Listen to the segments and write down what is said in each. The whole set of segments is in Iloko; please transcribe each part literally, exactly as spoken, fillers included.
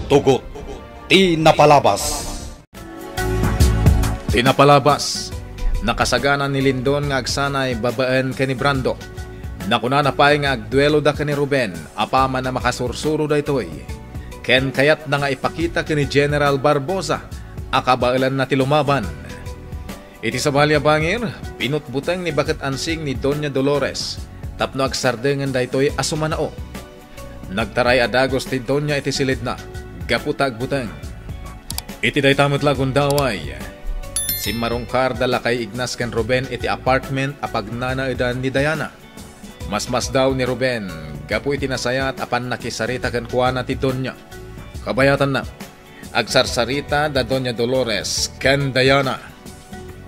Tugot ti napalabas. Ti napalabas, nakasagana ni Lindon nga agsanay babaen ken ni Brando. Nakunana pay nga agdueloda ken ni Ruben apaman a makasursuro daytoy. Ken kayatna nga ipakita ken ni General Barbosa a kabaelanna ti lumaban. Iti sabali a bangir, binutbuteng ni Baket Ansing ni Doña Dolores tapno agsardengen daytoy a sumanao. Nagtaray a dagus ti Doña iti silidna gapu ta agbuteng. Iti dayta met la a gundaway, simmarungkar da Lakay Ignas ken Ruben iti apartment a pagnanaedan ni Diana. Masmasdaw ni Ruben gapu iti nasayaat a pannakisarita kenkuana ti Doña. Kabayatanna, agsarsarita da Doña Dolores ken Diana.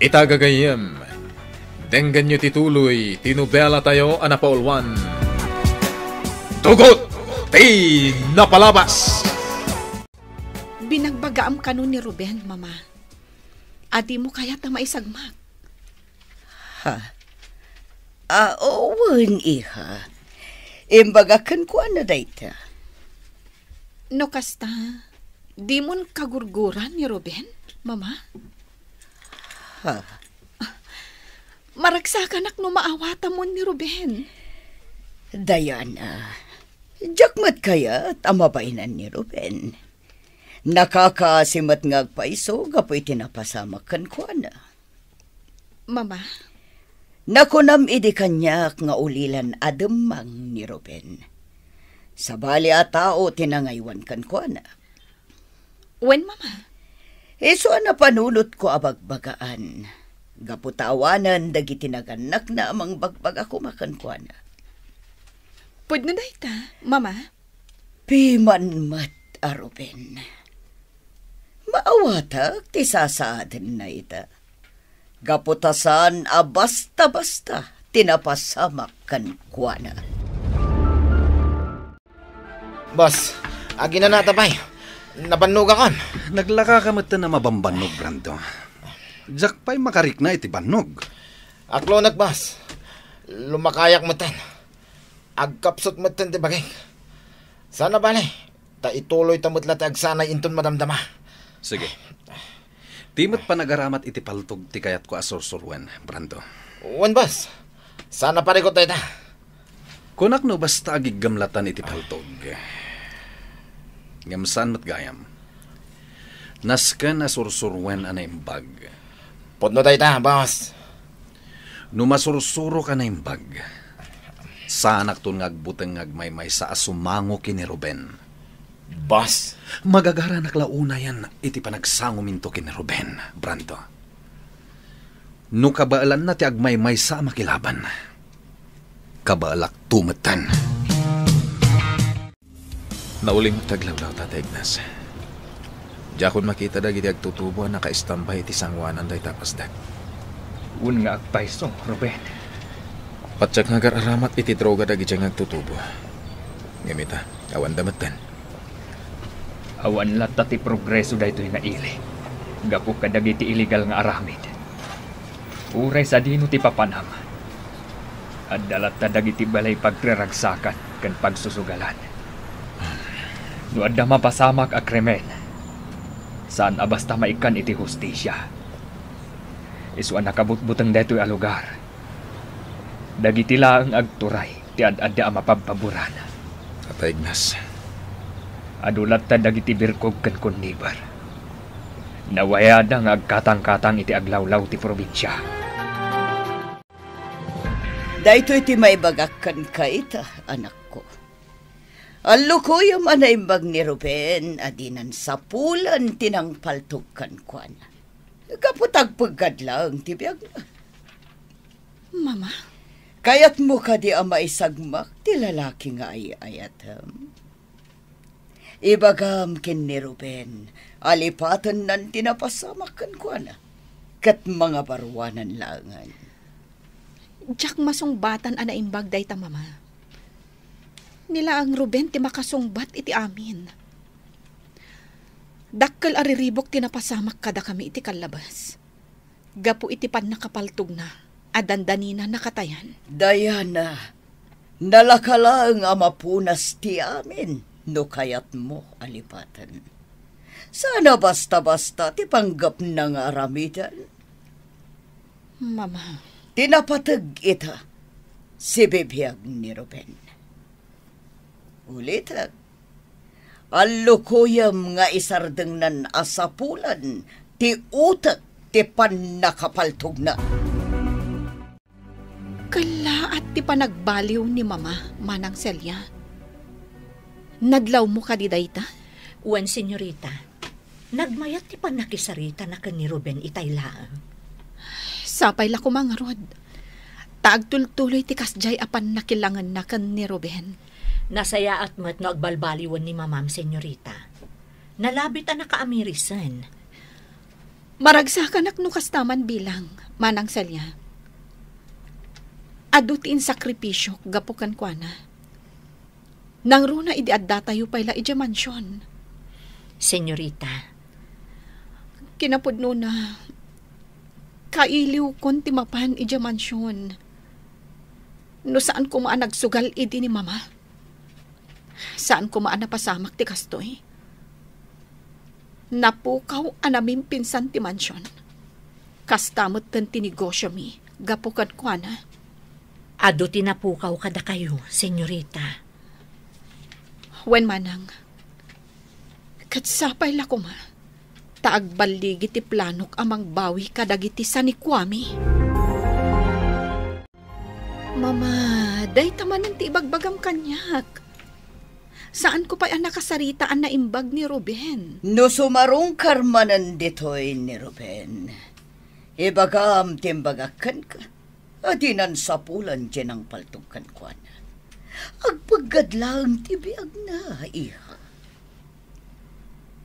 Ita gagayyem, denggenyo ti tuloy ti nobelatayo a napauluan, Tugot ti Napalabas! Binagbagaam kano ni Ruben, Mama, a dimo kayat a maisagmak. Ha? Ah, wen, iha. Imbagak kenkuana dayta. No kasta, dimon kagurguran ni Ruben, Mama? Ha? Maragsakanak no maawatamon ni Ruben. Diana, diak met kayat a mabainan ni Ruben. Nakakaasi met nga agpayso gapu iti napasamak kenkuana. Mama? Nakunam idi kaniak nga ulilan a demmang ni Ruben. Sabali a tao ti nangaywan kenkuana. Wen, Mama. Isu a napanunotko a bagbagaan. Gapu ta awanen dagiti nagannakna a mangbagbaga koma kenkuana. Pudno dayta, Mama? Piman met a Ruben. Maawatak ti sasaadenna ita. Gapu ta saan a basta-basta ti napasamak kenkuana. Boss, aginanata pay. Nabannogakon. Naglakaka metten a mabambannog, Brando. Diak pay makarikna iti bannog. Aklonek, boss. Lumakayak metten. Agkapsut metten ti bagik. Saan a bale, ta ituloyta met la ti agsanay inton madamdama. Sige. Ti met panagaramat iti paltog ti kayatko a sursuruen, Brando. Wen, boss. Saan a parikut dayta. Kunak no basta agiggamlatan iti paltog. Ngem saan met gayam. Nasken a sursuruen a naimbag. Pudno dayta, boss. No masursurok a naimbag, saanakton nga agbuteng nga agmaymaysa a sumango ken ni Ruben. Boss? Magagaranak la unayen iti panagsangominto ken ni Ruben, Brando. No kabaelanna ti agmaymaysa a makilaban, kabaelakto metten. Nauling ti aglawlaw, Tata Ignas. Diakon makita dagiti agtutubo a nakaistambay iti sangoanan dayta a pasdak. Wen nga agpayso, Ruben. Patiek nga agar-aramat iti droga dagiti nga agtutubo. Ngem ita, awanda metten. Awan latta ti progreso daytoy nga ili gapu kadagiti illegal nga aramid. Uray sadino ti papanam, adda latta dagiti balay pagraragsakan ken pagsusugalan. No adda mapasamak a krimen, saan a basta maikkan iti hustisia. Isu a nakabutbuteng daytoy a lugar, dagiti laeng agturay ti ad-adda a mapabpaboran. Tata Ignas. Adu latta dagiti birkog ken kunniber. Nawayada nga agkatangkatang iti aglawlaw ti probinsia. Daytoy ti maibagak kenka ita, anakko. Allukoyam a naimbag ni Ruben a dinan sapulen ti nangpaltog kenkuana. Gapu ta agpeggad laeng ti biagna. Mama? Kayatmo kadi a maisagmak ti lalaki nga ay-ayatem? Ibagam ken ni Ruben a lipatennan ti napasamak kenkuana, ket mangabaruanan laengen. Diak masungbatan a naimbag dayta, Mama. Ni laeng Ruben ti makasungbat iti amin. Dakkel a riribuk ti napasamak kadakami iti kallabas. Gapu iti pannakapaltogna a dandanina nakatayan. Diana, nalaka laeng a mapunas ti amin. no kayatmo a lipaten. Saan a basta-basta ti panggepna nga aramiden. Mama. Ti napateg ita, sibibiag ni Ruben. Ulitek, allukoyem nga isardengnan a sapulan ti utek ti pannakapaltogna. Kellaat ti panagbaliw ni Mama, Manang Celia. Nadlawmo kadi dayta? Wen, senyorita. Nagmayat ti pannakisaritana ken ni Ruben itay laeng. Sapay la koma ngarud, ta agtultuloy ti kasdiay a pannakilangenna ken ni Ruben. Nasayaat met no agbalbaliwen ni Mamam, senyorita. Nalabit a nakaamirisen. Maragsakanak no kasta man bilang, Manang Celia. Adu ti insakripisiok gapu kenkuana. Nangruna idi addatayo pay la idiay mansion. Senyorita. Kinapudnona, kailiwkon ti mapan idiay mansion. No saan koma a nagsugal idi ni Mama. Saan koma a napasamak ti kastoy. Napukaw a namimpinsan ti mansion. Kasta metten ti negosyomi gapu kenkuana. Adu ti napukaw kadakayo, senyorita. Wen, Manang. Ket sapay la koma, ta agballigi ti planok a mangbawi kadagiti sanikuami. Mama, dayta manen ti ibagbagam kaniak. Saanko pay a nakasarita a naimbag ni Ruben. No sumarungkar manen ditoy ni Ruben, ibagam ti imbagak kenka a dinan sapulan diay nangpaltog kenkuana. Agpeggad laeng ti biagna, iha.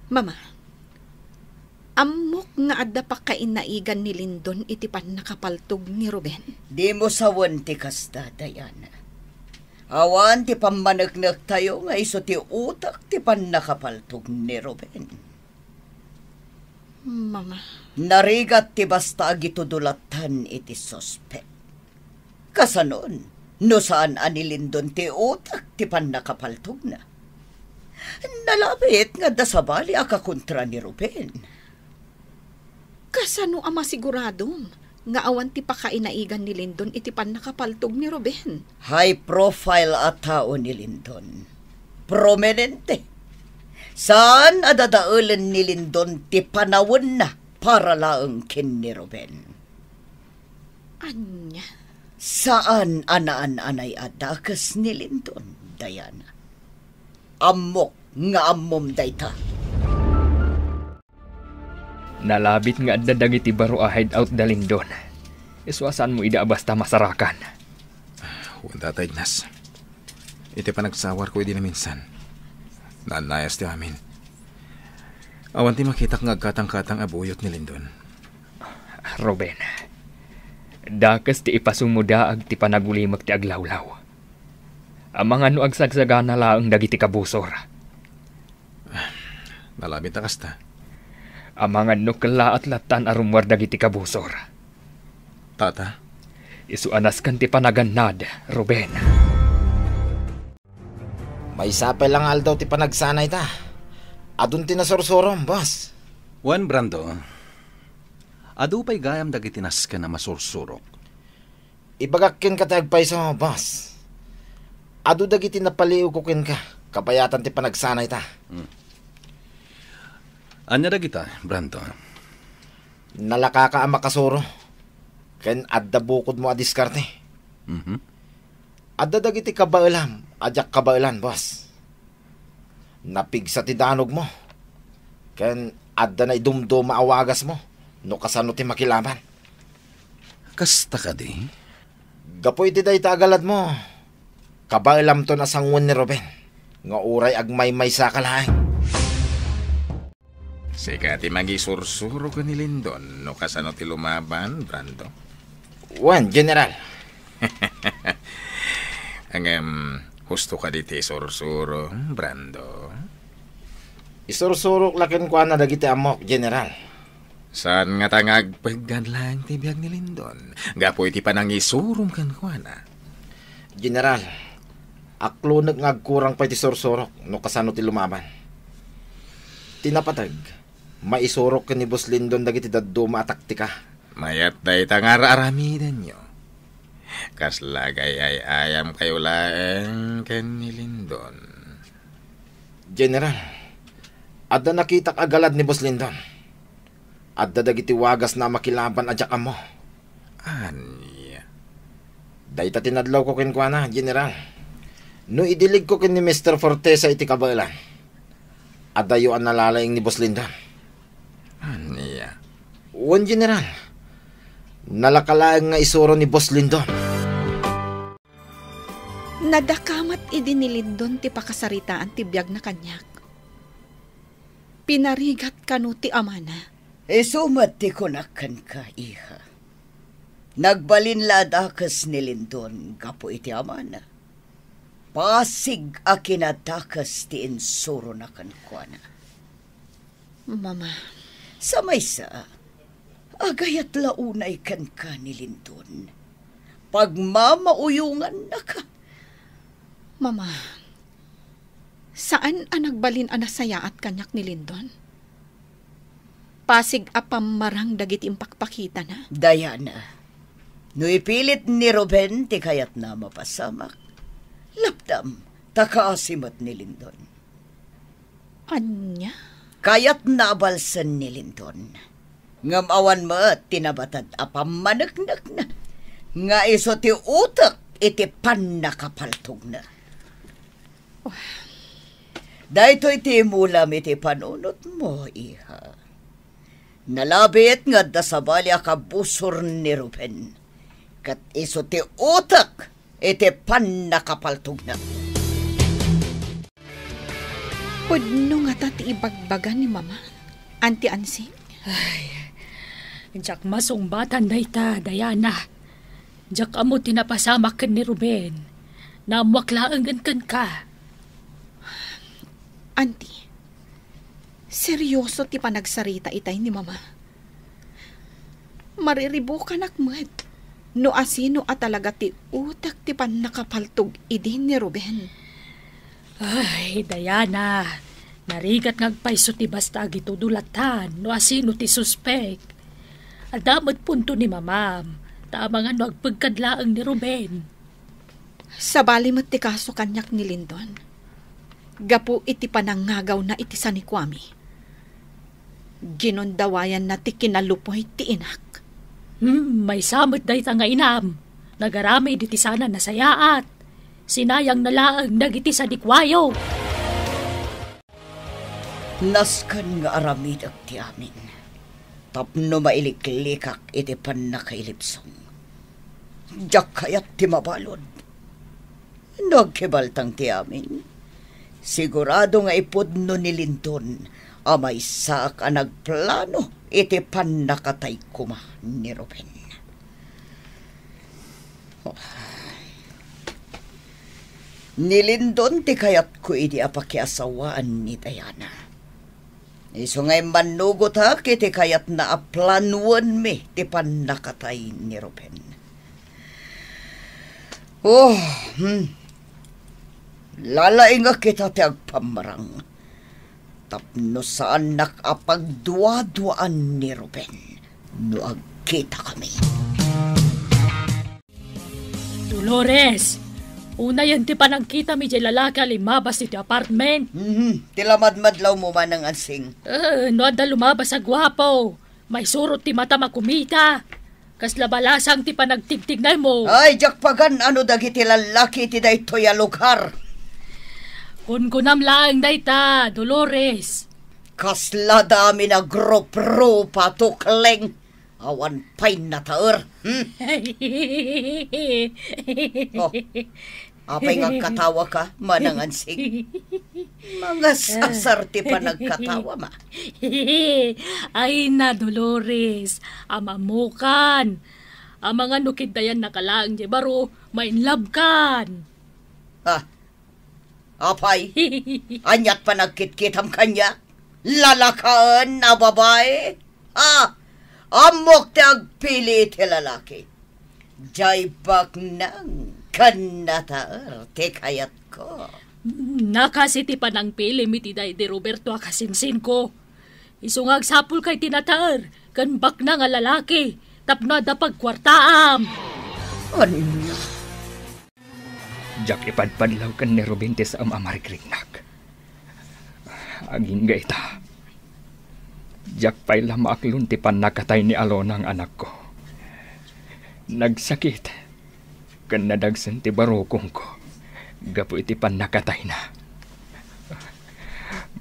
Mama, ammok nga adda pakainaigan ni Lindon iti pannakapaltog ni Ruben. Dimo sawen ti kasta, Diana. Awan ti pammaneknektayo nga isu ti utek ti pannakapaltog ni Ruben. Mama. Narigat ti basta agitudo lattan iti suspek. Kasanon, no saan a ni Lindon ti utek ti pannakapaltogna? Nalabit nga adda sabali a kakontra ni Ruben. Kasano a masiguradom nga awan ti pakainaigan ni Lindon iti pannakapaltog ni Ruben? High profile a tao ni Lindon. Prominente. Saan a dadaelen ni Lindon ti panawenna para laeng ken ni Ruben. Ania? Saan a naan-anay a dakes ni Lindon, Diana. Ammok nga ammom dayta. Nalabit nga adda dagiti baro a hideout da Lindon. Isu a saanmo ida a basta masarakan. Wen, Tata Ignas. Iti panagsawarko idi naminsan, naannayas ti amin. Awan ti makitak nga agkatangkatang a buyot ni Lindon. Ruben, dakes ti ipasumo daag ti panagulimek ti aglawlaw. Amangan no agsagsagana laeng dagiti kabusor. Nalabit a kasta. Amangan no kellaat lattan a rummuar dagiti kabusor. Tata? Isu a nasken ti panagannad, Ruben. Maysa pay la nga aldaw ti panagsanayta. Adun ti nasursurom, boss. Wen, Brando. Adu pay gayam dagiti nasken a masursurok. Ibagak kenka ti agpayso, boss. Adu dagiti napaliiwko kenka, kabayatan ti panagsanayta. Hmm. Ania dagita, Brando? Nalakaka a makasuro, ken adda bukodmo a diskarte. Mhm. Adda dagiti kabaelam a diak kabaelan, boss. Napigsa ti danogmo, ken adda naidumduma a wagasmo no kasano ti makilaban. Kasta kadi? Gapu iti dayta a galadmo, kabaelamton a sangoen ni Ruben nga uray agmaymaysaka laeng. Sika ti mangisursurok ken ni Lindon no kasano ti lumaban, Brando? Wen, General. Ngem, husto kadi ti isursuro, Brando? Isursurok la kenkuana dagiti ammok, General. Saan ngata nga agpeggad laeng ti biag ni Lindon gapu iti panangisurom kenkuana? General, Aklonek nga agkurang pay ti sursurok no kasano ti lumaban. Ti napateg, maisurok ken ni Boss Lindon dagiti dadduma a taktika. Mayat dayta nga ar-aramidenyo. Kasla agay-ay-ayamkayo laeng ken ni Lindon. General, adda nakitak a galad ni Boss Lindon. Adda dagiti wagasna a makilaban a diak ammo. Ania? Dayta ti nadlawko kenkuana, General. No idiligko ken ni Mister Fortesa iti kabaelan, adayo a nalalaing ni Boss Lindon. Ania? Wen, General. Nalaka laeng nga isuro ni Boss Lindon. Nadakamat idi ni Lindon ti pakasaritaan ti biagna kaniak. Pinarigat kano ti amana. Isu met ti kunak kenka, iha. Nagbalin la a dakes ni Lindon gapu iti amana. Pasig a kinadakes ti insurona kenkuana. Mama. Sa maysa, agayat la unay kenka ni Lindon. Pagmamauyongannaka. Mama, saan a nagbalin a nasayaat kaniak ni Lindon. Pasig a pammarang dagiti impakpakitana. Diana, no ipilit ni Ruben ti kayatna a mapasamak, lapdam, ta kaasi met ni Lindon. Ania? Kayatna a balsen ni Lindon. Ngem awan met ti nabatad a pammaneknekna nga isu ti utek iti pannakapaltogna. Daytoy ti imulam iti panunotmo, iha. Nalabit nga adda sabali a kabusor ni Ruben, ket isu ti utek iti pannakapaltogna. Pudno ngata ti ibagbaga ni Mama, Auntie Ansing? Ay, diak masungbatan dayta, Diana. Diak ammo ti napasamak ken ni Ruben. Naammoak laengen kenka. Auntie, seryoso ti panagsarita itay ni Mama. Mariribukanak met no asino a talaga ti utek ti pannakapaltog idi ni Ruben. Ay, Diana, narigat nga agpayso ti basta agitudo latan no asino ti suspek. Adda met punto ni Mamam, ta amangan no agpegkad laeng ni Ruben. Sabali met ti kaso kaniak ni Lindon. Gapu iti panangngagawna iti sanikuami, ginundawayanna ti kinalupoy ti inak. Hmm, maysa met dayta nga inam. Nagaramid iti saan a nasayaat. Sinayangna laeng dagiti sanikuayo. Nasken nga aramidek ti amin tapno mailiklikak iti pannakailibsong. Diak kayat ti mabalud. No agkibaltang ti amin, sigurado nga ipudno ni Lindon a maysaak a nagplano iti pannakatay koma ni Ruben. Ni Lindon ti kayatko idi a pakiasawaan ni Diana. Isu nga immannugotak iti kayatna a planuenmi ti pannakatay ni Ruben. Oh, hmm. Lalaingek ita ti agpammarang tapno saannak a pagduaduaan ni Ruben no agkitakami. Dolores, unayen ti panagkitami jay lalaki a limmabas iti apartment. Mhm, ti lamadmadlawmo, Manang Ansing. Eh, no adda lumabas a guapo, maisurot ti matam a kumita. Kasla balasang ti panagtigtignaymo. Ay, diak pagan-ano dagiti lallaki iti daytoy a lugar. Kunkunam laeng dayta, Dolores. Kasla dami nagrup-rupa, tukleng. Awan pay nataer, hmm? Oh, apay nga agkatawa ka, Manang Ansing? Mangasasar ti panagkatawa, ma. Ay na, Dolores, amamokan. Amangan no kiddayannaka laeng jay baro, ma-in love kan. Ah, apay? Aniat panagkitkitam kaniak? Lalakaen a babai? Ah, ammok ti agpili iti lalaki. Jay baknang ken nataer ti kayat ko. Nakasi ti panangpilim iti Daydi Roberto a kasinsinko. Isu nga agsapulka iti nataer ken baknang a lalaki tapno adda pagkuartaam. Ania? Diak ipadpadlaw ken ni Ruben ti saem a marikriknak. Agingga ita, diak pay la maaklon ti pannakatay ni Alona nga anakko. Nagsakit ken nadagsen ti barukongko gapu iti pannakatayna.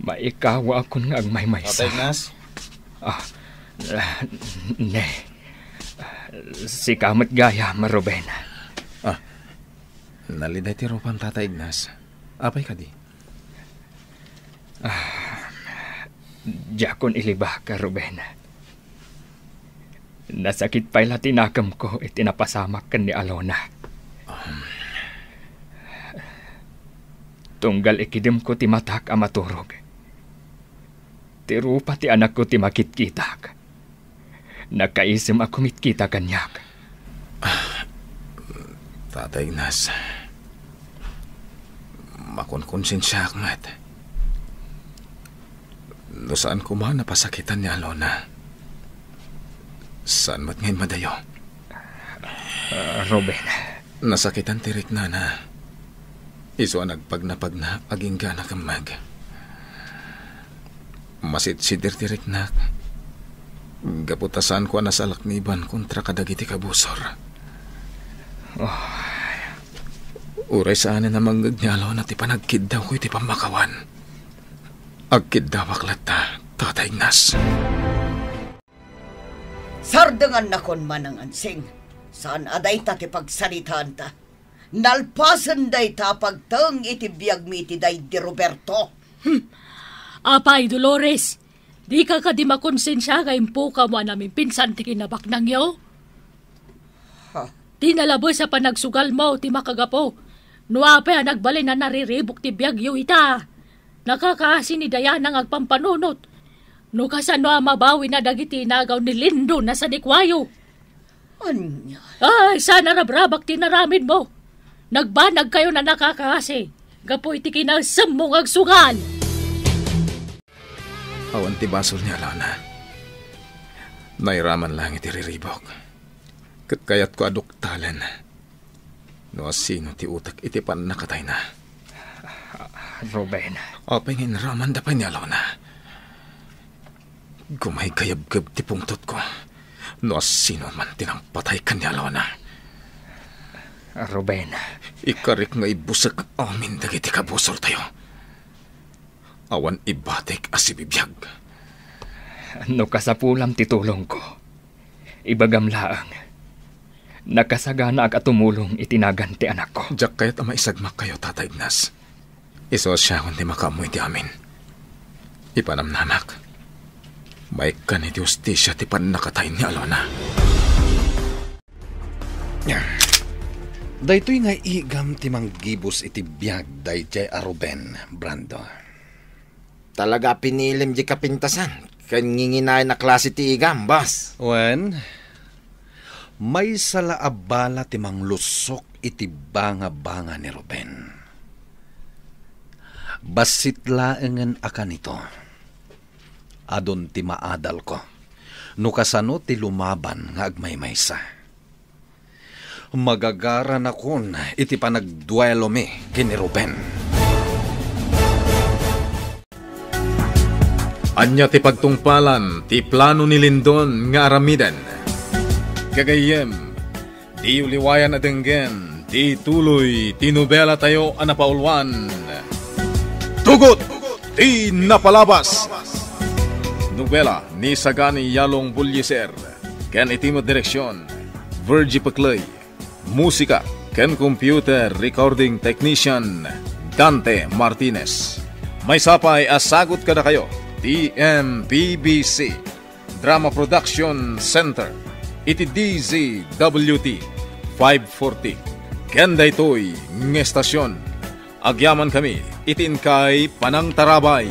Maikawaakon nga agmaymaysa. Tatay Ignas? Ah, ne. Sika met gayam, Ruben. Ah, naliday ti rupam, Tatay Ignas. Apay kadi? Ah, diakon ilibak, Ruben. Nasakit pay la ti nakemko iti napasamak ken ni Alona. Tunggal ikidemko ti matak a maturog, ti rupa ti anakko ti makitkitak. Nakaisem a kumitkita kaniak. Ah, Tata Ignas, makonkonsensiaak met. No saan koma a napasakitan ni Alona, saan met nga immadayo. Ah, Ruben. Nasakitan ti riknana. Isu a nagpagnapagna agingga a nakemmeg. Masidsidir ti riknak. Gapu ta saanko a nasalakniban kontra kadagiti kabusor. Oh. Uray saanen a mangngeg ni Alona ti panagkiddawko iti pammakawan, agkiddawak latta, Tata Ignas. Sardengannakon, Manang Ansing. Saan a dayta ti pagsaritaanta. Nalpasen dayta a pagteng iti biagmi iti Daydi Roberto. Hmm. Apay, Dolores, dika kadi makonsensia nga impukam a namimpinsan ti kinabaknangyo? Ha? Ti nalabes a panagsugalmo ti makagapu no apay a nagbalin a nariribuk ti biagyo ita. Nakakaasi ni Diana nga agpampanunot. No kasano a mabawina dagiti inagaw ni Lindon a sanikuayo? Ania? Ay, saan a rabrabak ti inaramidmo. Nagbanagkayon a nakakaasi gapu iti kinasemmo nga agsugal. Awan ti basol ni Alona. Nairaman lang iti riribuk. Ket kayatko a duktalen no asino ti utek iti pannakatayna. Ruben. Apay nga inramanda pay ni Alona? Gumaygayabgab ti pungtotko no asino man ti nangpatay ken ni Alona. Ruben. Ikarik nga ibusek amin dagiti kabusortayo. Awan ibatik a sibibiag. No kasapulam ti tulongko, ibagam laeng. Nakasaganaak a tumulong iti nagan ti anakko. Diak kayat a maisagmakkayo, Tata Ignas. Isu a siakon ti makaammo iti amin. Ipanamnamak. Maikkan iti hustisia ti pannakatay ni Alona. Daytoy nga igam ti manggibus iti biag daydiay a Ruben, Brando. Talaga a pinilim di kapintasan ken nginginayon a klase ti igam, boss. Wen, maysa la a bala ti manglusok iti bangabanga ni Ruben. Bassit laengen a kanito, adun ti maadalko no kasano ti lumaban nga agmaymaysa. Magagaranakon iti panagduelomi ken ni Ruben. Ania ti pagtungpalan ti plano ni Lindon nga aramiden? Gagayyem, diyo liwayan a denggen ti tuloy ti nobelatayo a napauluan, Tugot ti Napalabas. Nobela ni Sagani Yalong Bullieser ken iti met direksion, Virgie Peclay. Musika ken computer recording technician, Dante Martinez. Maysa pay a sagut kadakayo ti M P B C Drama Production Center iti D Z W T five forty. Ken daytoy nga estasion, agyamankami iti inkay panangtarabay.